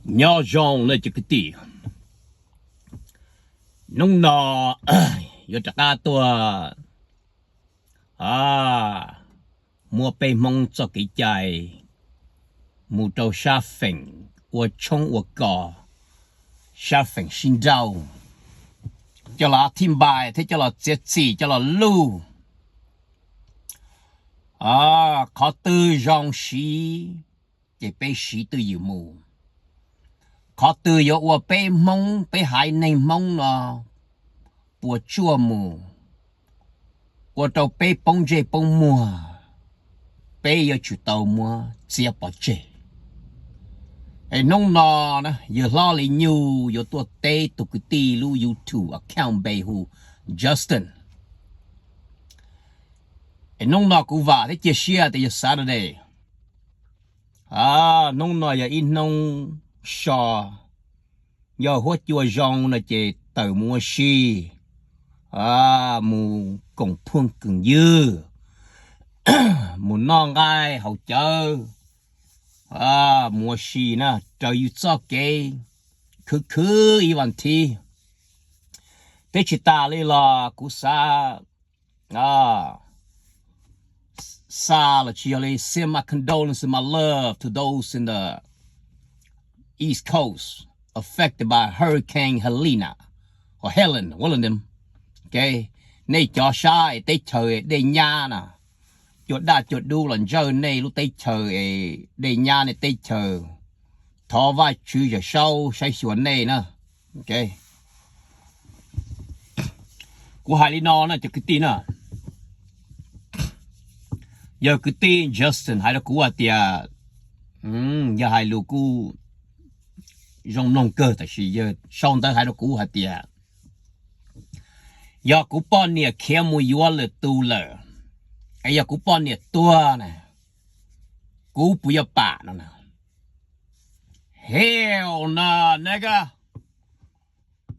Nyob zoo na cov kwv tij, hnub no yuav rov qab tuaj muab peb Hmoob txoj kev cai mus rau sab feem ua tshoob ua kos, sab feem sib nrauj, coj los thib npai thiab coj los txiav txim coj los luj. Qhov twg zoo siv ces peb siv twj ywm mus. Qhov twg yuav ua peb Hmoob, peb haiv neeg Hmoob no puas tsuaj mus, ua rau peb poob ntsej poob muag, peb yuav tsum tau muab txiav pov tseg. Es hnub no yawg hlob Li Nyuj yuav tuaj teb tus kwv tij lub YouTube account npe hu Justin. Es hnub no kuv vam thiab cia siab tias yog Saturday. Hnub no yog ib hnub so, yog huab cua zoo no ces tawm mus ua si, mus koom phooj koom ywg, mus noj nqaij haus cawv, mus ua si na, raws yus txoj kev khwv khwv ib vas thiv. Thiab tsis tas li los kuv xav xa los tsis yog li, send my condolences, my love to those in the East Coast affected by Hurricane Helena or Helen, one of them. Nej cov sab es teb chaws dej nyab na, cua daj cua dub los ntsawj nej lub teb chaws es dej nyab nej teb chaws, thov Vajtswv Yawm Saub saib xyuas nej na. Kuv hais li no na cov kwv tij na, yog kwv tij Justin hais rau kuv hais tias, yog hais lus kuj zoo mloog kawg tab sis yawg sau ntawv hais rau kuv hais tias, yog kuv poj niam khiav mus yuav lwm tus lawm, es yog kuv poj niam tuag na, kuv puas yuav pam no na? Hell no, nigga.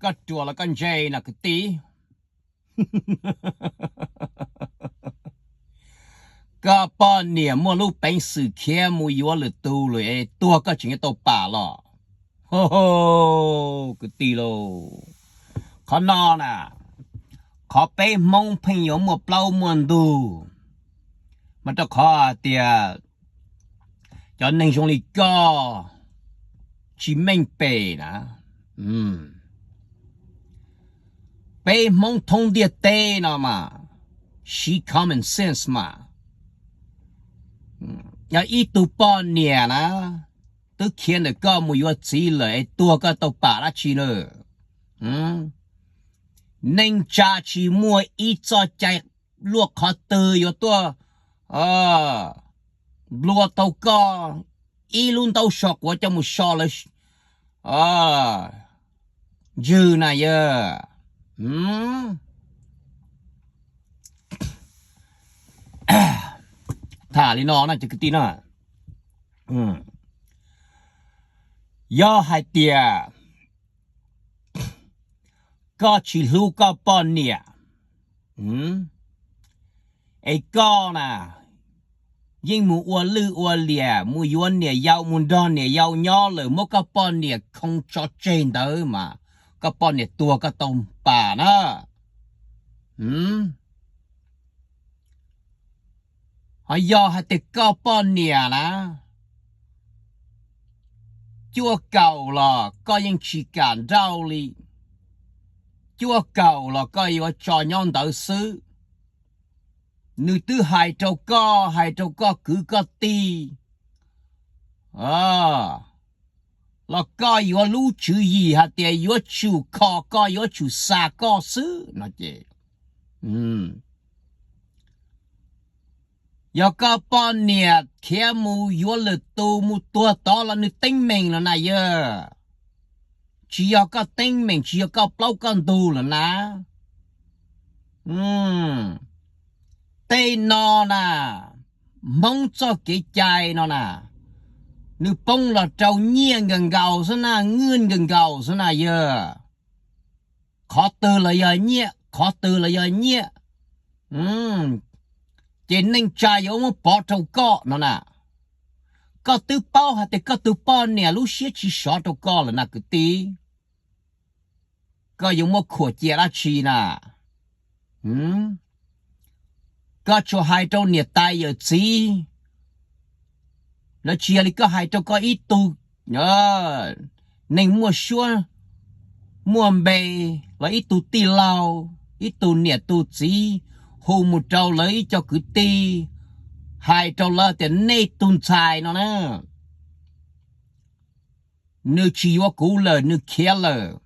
Koj ruam los koj ntse no kwv tij. Koj poj niam muaj lub peev xwm khiav mus yuav lwm tus lawm es tuag koj tseem yuav tau pam los? Kwv tij lauj, qhov no na, qhov peb Hmoob pheej yuav muaj plaub muaj ntug, mas rau qhov hais tias cov neeg zoo li koj tsis meej pem na. Peb Hmoob thoob ntiaj teb no mas siv common sense mas. Yog ib tug poj niam na, twb khiav ntawm koj mus yuav txiv lawm es tuag koj tau pam dab tsi na? Neej tsa tsis muaj ib txoj cai luaj qhov twg yuav tuaj nplua tau koj ib lub ntaub so quav coj mus so lawv ntswg na yog. Tham li no na cov kwv tij na, yog hais tias koj tsis hlub koj poj niam, es koj na yeej mus ua lwj ua liam mus yuav niam yau mus nrog niam yau nyob lawm muab koj poj niam khoo tso tseg ntawd mas koj poj niam tuag koj tau pam na. Ho yog hais tias koj poj niam na cuaj kaum los koj yeej tsis kam nrauj li, cuaj kaum los koj yuav tso nyob ntawd xwb. Nws twb hais rau koj, hais rau koj kwv koj tij los koj yuav lub tswv yim hais tias yuav tsum kho koj, yuav tsum xa koj xwb no ces, yog koj poj niam khiav mus yuav lwm tus mus tuag tod los nws teeb meem los na yog, tsis yog koj teeb meem, tsis yog koj plaub koj ntug lawm na. Tej no na, Hmoob txoj kev cai no na, nws poob los rau nyiaj nkaus nkaus xwb na, nyiaj nkaus nkaus xwb na yog. Qhov twg los yog nyiaj, qhov twg los yog nyiaj, ces neej tsa yuav muab pov rau koj no na. Koj twb paub hais tias koj tus poj niam lub siab tsis sov rau koj lawm na kwv tij, koj yuav muab khuam cia dab tsi na? Koj tsuas hais rau niam tais yawm txiv, los tsis yog li koj hais rau koj ib tug neeg muaj suab muaj npe, los ib tug tij laug, ib tug niam tus txiv, hu mus rau lawv ib co kwv tij, hais rau lawv tias nej tus ntxhais no na, nws tsis yuav kuv lawm, nws khiav lawm.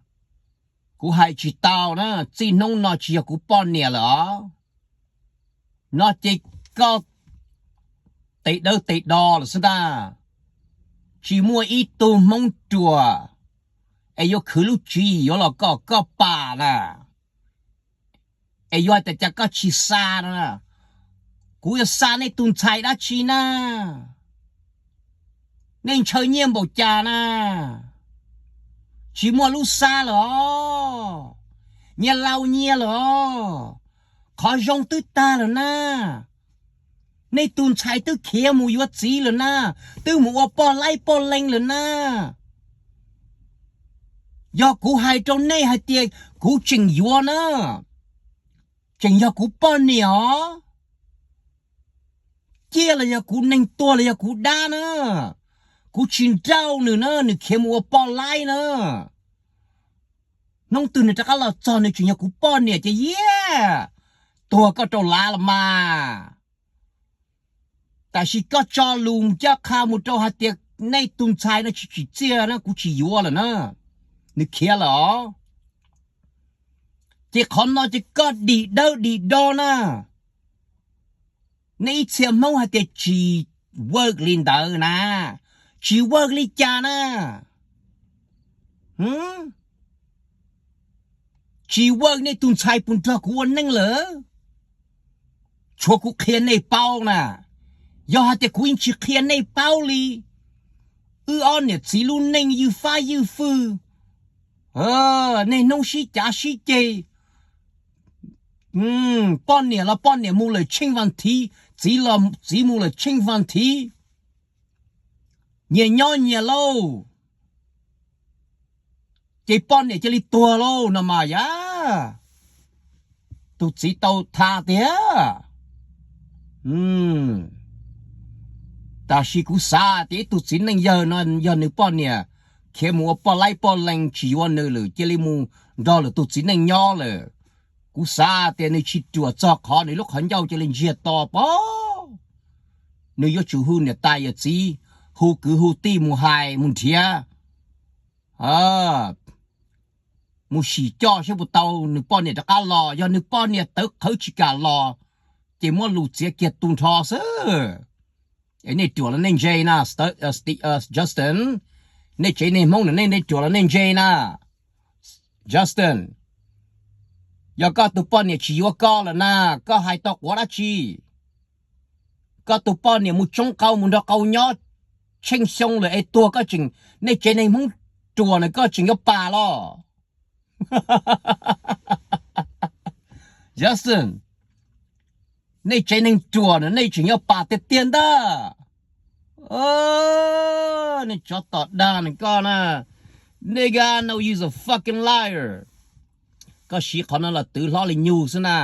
Kuv hais tsis tau na, txij hnub no tsis yog kuv poj niam lawm os. No ces koj tes dawb tes do lawm xwb ntag. Tsis muaj ib tug Hmoob ruam es yuav khwv lub tswv yim yuav los kom koj pam na. Es yuav hais tias cas koj tsis xa no na, kuv yuav xa nej tus ntxhais dab tsi na? Nej ntshaw nyiaj npaum cas na? Tsis muaj lub xa lawm os, nyias laus nyias lawm os, qhov zoo twb tag lawm na. Nej tus ntxhais twb khiav mus yuav txiv lawm na, twb mus ua poj laib poj lees lawm na. Yog kuv hais rau nej hais tias kuv tseem yuav na, tseem yog kuv poj niam os. Ciaj los yog kuv neeg tuag los yog kuv dab na, kuv tsis nrauj nws na, nws khiav mus ua poj laib na. Hnub twg nws rov qab los txog nws tseem yog kuv poj niam ces yeej tuag koj rau lav los mas. Tab sis koj tso lus ncaj qha mus rau hais tias nej tus ntxhais no tsis tsim txiaj na, kuv tsis yuav lawm na, nws khiav lawm os. Ces qhov no ces koj dim dawb dim do na. Nej ib txhia Hmoob hais tias tsis work li ntawd na, tsis work li cas na. Tsis work, nej tus ntxhais puas nrog kuv ua neej lawm? Tshuav kuv qhia nej paub na, yog hais tias kuv yeej tsis qhia nej paub li. Wb ob niam txiv lub neej ywj fab ywj fwj, niaj hnub sib cav sib ceg. Poj niam los poj niam mus lawm tsheej vas thiv, txiv los txiv mus lawm tsheej vas thiv, nyias nyob nyias lauj. Ces poj niam cia li tuag lauj no mas yam, tus txiv tau tha tiag. Tab sis kuv xav tias ib tug txiv neej yawg no yog nws poj niam khiav mus ua poj laib poj lees tsis yuav nws lawm, cia li mus nrog lwm tus txiv neej nyob lawm. Kuv xav tias nws tsis ruam txog qhov nws lub qhov ncauj cia li ntsiag to pob. Nws yuav tsum hu niam tais yawm txiv, hu kwv hu tij mus hais mus nrhiav, mus sim coj saib puas tau nws poj niam rov qab los. Yog nws poj niam tawv qhawv tsis kam los, ces muab lus txiav kiag tu nrho xwb. Es nej ruam los nej ntse na, Justin, nej tsev neeg Hmoob no nej ruam los nej ntse na. Justin, yog koj tus poj niam tsis yuav koj lawm na, koj hais tau quav dab tsi? Koj tus poj niam mus tsoob qau mus nrog qau nyob tsheej xyoo lawm es tuag koj tseem, nej tsev neeg Hmoob ruam na koj tseem yuav pam los? Justin, nej tsev neeg ruam na nej tseem yuav pam tiag tiag ntag. Nej tsov tom dag na koj na. Nigga, I know you's a fucking liar. Koj siv qhov no los twv hlob li nyuj xwb na.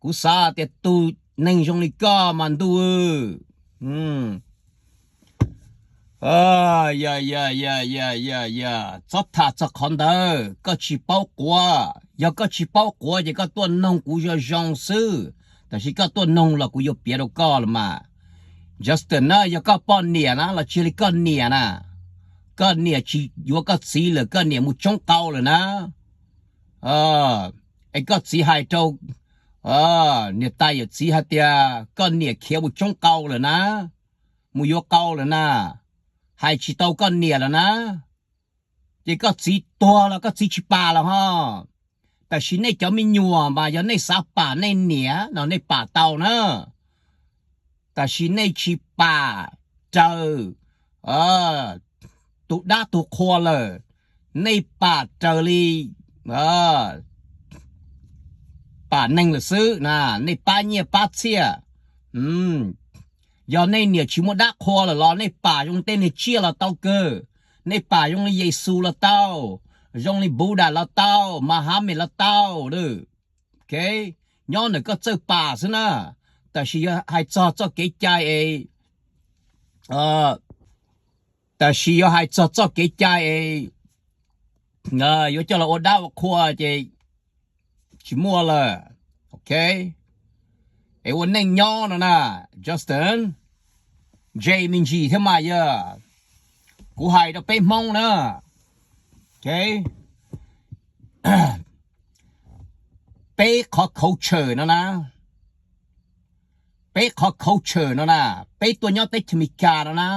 Kuv xav tias tus neeg zoo li koj mas ntuj, txhob tham txog qhov ntawd, koj tsis paub quav. Yog koj tsis paub quav ces koj tuaj noog kuv zoo zoo xwb, tab sis koj tuaj noog los kuv yuav piav rau koj los mas. Justin na, yog koj poj niam na los tsis yog li koj niam na, koj niam tsis yuav koj txiv lawm, koj niam mus tsoob qau lawm na. Es koj txiv hais rau niam tais yawm txiv hais tias koj niam khiav mus tsoob qau lawm na, mus yuav qau lawm na, hais tsis tau koj niam lawm na, ces koj txiv tuag los koj txiv tsis pam lawm ho. Tab sis nej cov me nyuam mas yog nej xav pam nej niam no nej pam tau na, tab sis nej tsis pam raws tus dab tus qhua lawm, nej pam raws li pam neeg lawm xwb na, nej pab nyiaj pab txiaj. Yog nej niam tsis muaj dab qhua lawm los nej pam zoo li tej niag tsiaj los tau kawg, nej pam zoo li Yexus los tau, zoo li Buddha los tau, Muhammad los tau. Nyob ntawm koj txawj pam xwb na. Tab sis yog hais txog txoj kev cai es, tab sis yog hais txog txoj kev cai es yuav coj los ua dab ua qhua ces tsis muaj lawm. Ok, es ua neej nyob no na, Justin, J me ntsis thiab mas yog, kuv hais rau peb Hmoob na, ok, peb qhov culture no na, peb qhov culture no na, peb tuaj nyob teb chaws Amelikas no na,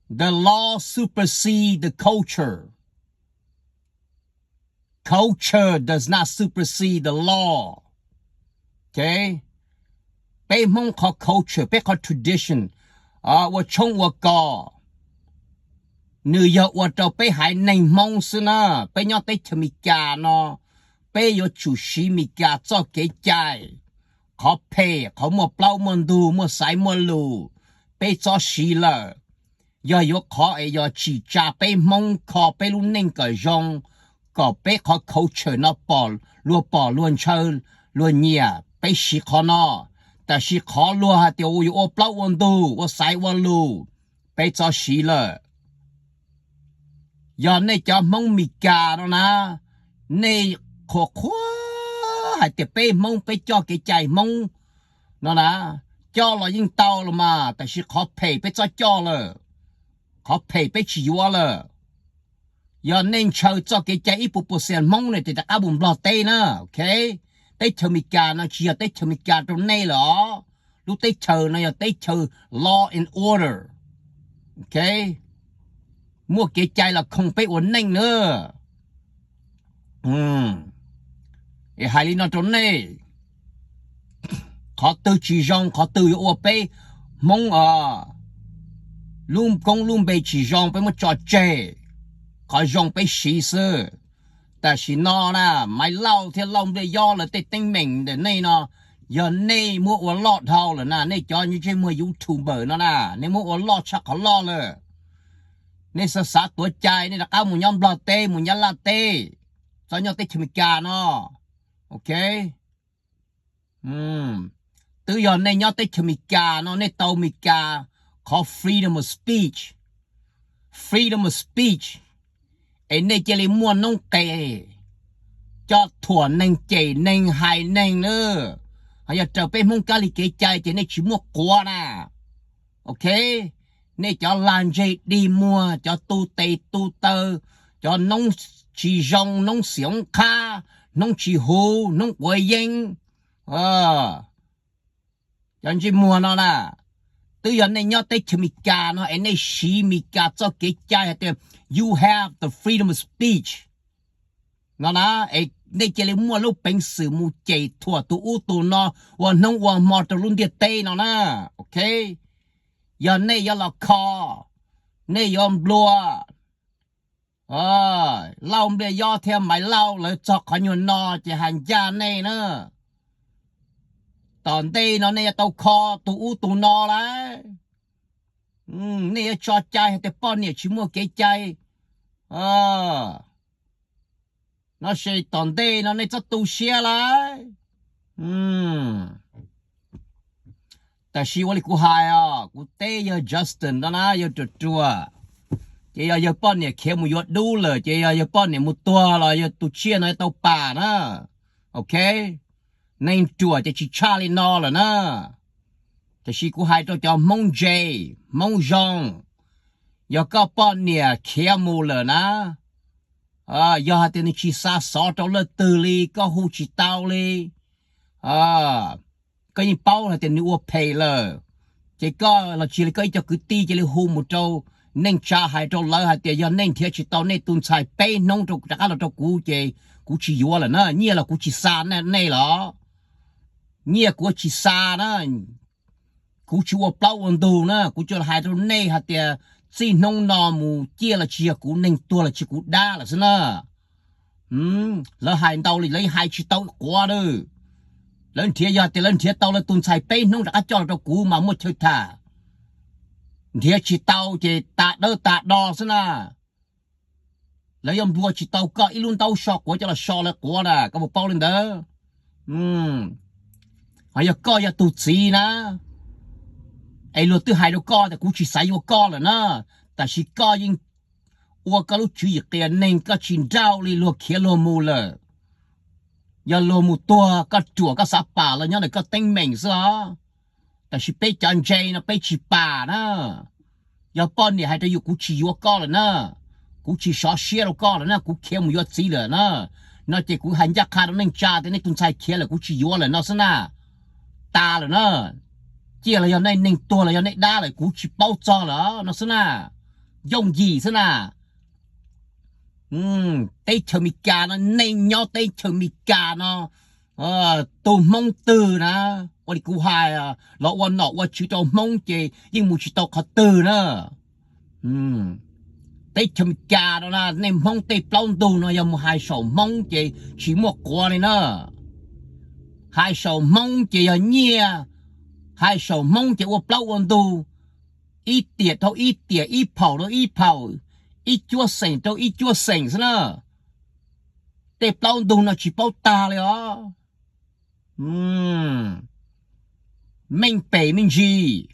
the law supersede the culture. Culture does not supersede the law. Ok, peb Hmoob qhov culture, peb qhov tradition, ua tshoob ua kos, nws yog ua rau peb haiv neeg Hmoob xwb na. Peb nyob teb chaws Amelikas no, peb yuav tsum siv Amelikas txoj kev cai. Qhov phem, qhov muaj plaub muaj ntug, muaj xaiv muaj lus, peb txhob siv lawm. Yog yuav qhov es yog tsim tsa peb Hmoob kho peb lub neej kom zoo, kom peb qhov culture no pom, luag pom luag ntshaw, luag nyiam, peb siv qhov no. Tab sis qhov luag hais tias yuav ua plaub ua ntug, ua xaiv ua lus, peb txhob siv lawm. Yog nej cov Hmoob Meskas no na, nej qhuas qhuas hais tias peb Hmoob peb coj kev cai Hmoob no na, coj los yeej tau los mas, tab sis qhov phem peb txhob coj lawm, qhov phem peb tsis yuav lawm. Yog nej ntshaw txoj kev cai ib puas puas xias Hmoob ne, ces rov qab mus Nplog teb na, ok? Teb chaws Amelikas no tsis yog teb chaws Amelikas rau nej lawm os. Lub teb chaws no yog teb chaws law and order, ok? Muaj kev cai los khoo peb ua neej na. Es hais li no rau nej, qhov twg tsis zoo, qhov twg yuav ua peb Hmoob lub koob lub npe tsis zoo, peb muab tso tseg, qhov zoo peb siv xwb. Tam sim no na, Maiv Lauj thiab Lauj Npliaj Yob lawv tej teeb meem ntawm nej no, yog nej muab ua loj dhau lawm na, nej cov ntsej muag YouTuber no na, nej muab ua loj tshaj qhov loj lawm. Nej xav xav tuav cai, nej rov qab mus nyob Nplog teb, mus Nyab Laj teb, txhob nyob teb chaws Amelikas no, ok? Twb yog nej nyob teb chaws Amelikas no, nej tau Amelikas qhov freedom of speech, freedom of speech, es nej cia li muaj noob qes coj thuam neeg, cem neeg, hais neeg na. Ho yog raws peb Hmoob kab li kev cai ces nej tsis muaj quav na, ok? Nej cov lag ntseg dig muag, cov tu tes tu taw, cov noob tsis zoo, noob xiam oob qhab, noob tsis huv, noob quav yeeb, cov ntsej muag no na, twb yog nej nyob teb chaws Amelikas no es nej siv Amelikas txoj kev cai hais tias you have the freedom of speech no na, es nej cia li muaj lub peev xwm mus cem thuam tus ub tus no ua hnub ua hmo rau lub ntiaj teb no na, ok? Yog nej yuav los kho, nej yuav nplua, Lauj Npliaj Yob thiab Maiv Lauj lawv txog qhov nyuag no ces hais ncaj nej na. Tom ntej no nej yuav tau kho tus ub tus no lawm. Nej yuav tso cai hais tias poj niam tsis muaj kev cai. No ces tom ntej no nej txhob tu siab lawm. Tab sis ua li kuv hais os, kuv teb yawg Justin no na, yawg ruam ruam, ces yog yawg poj niam khiav mus yuav dub lawm, ces yog yawg poj niam mus tuag los yawg tus tsiaj no yuav tau pam na, ok? Neeg ruam ces tsis tshaj li no lawm na. Tab sis kuv hais rau cov Hmoob ntse, Hmoob zoo, yog koj poj niam khiav mus lawm na, yog hais tias nws tsis xa xov rau leej twg li, koj hu tsis tau li, koj yeej paub hais tias nws ua phem lawm, ces koj los tsis li koj ib co kwv tij cia li hu mus rau neej tsa, hais rau lawv hais tias yog nej nrhiav tsis tau nej tus ntxhais peb hnub rau rov qab los rau kuv ces kuv tsis yuav lawm na, nyiaj los kuv tsis xa nej los, nyiaj kuv tsis xa na, kuv tsis ua plaub ua ntug na, kuv tsuas hais rau nej hais tias txij hnub no mus ciaj los tsis yog kuv neeg, tuag los tsis kuv dab lawm xwb na. Lawv hais ntau li, lawv hais tsis tau quav lawm. Lawv nrhiav yog tias lawv nrhiav tau lawv tus ntxhais peb hnub rov qab coj los rau kuv mas muaj chaw tham. Nrhiav tsis tau ces tas dawb tas do xwb na. Lawv yuav nplua tsis tau koj ib lub ntaub so quav coj los so lawv quav na, koj puas paub li ntawd? Ho yog koj yog tus txiv na, es luag twb hais rau koj tias kuv tsis xav yuav koj lawm na, tab sis koj yeej ua koj lub tswv yim qias neeg, koj tsis nrauj li, luag khiav luag mus lawm. Yog luag mus tuag koj ruam koj xav pam los nyob ntawm koj teeb meem xwb os. Tab sis peb cov ntse no peb tsis pam na. Yog poj niam hais rau yus kuv tsis yuav koj lawm na, kuv tsis sov siab rau koj lawm na, kuv khiav mus yuav txiv lawm na, no ces kuv hais ncaj qha rau neej tsa tias nej tus ntxhais khiav lawm kuv tsis yuav lawm no xwb na. Tas lawm na. Ciaj los yog nej neeg tuag los yog nej dab lawm kuv tsis paub txog lawm no xwb na. Yooj yim xwb na. Teb chaws Amelikas no, nej nyob teb chaws Amelikas no, tus Hmoob twg na, ua li kuv hais, los ua nom ua tswv rau Hmoob ces yeej mus tsis tau qhov twg na. Teb chaws Amelikas no na, nej Hmoob tej plaub ntug no yog mus hais saum Hmoob ces tsis muaj quav li na. Hais saum Hmoob ces yog nyiaj, hais saum Hmoob ces ua plaub ua ntug, ib tiam rau ib tiam, ib phaum rau ib phaum, ib cuab xeem rau ib cuab xeem xwb na. Tej plaub ntug no tsis paub tag li os. Meej pem me ntsis,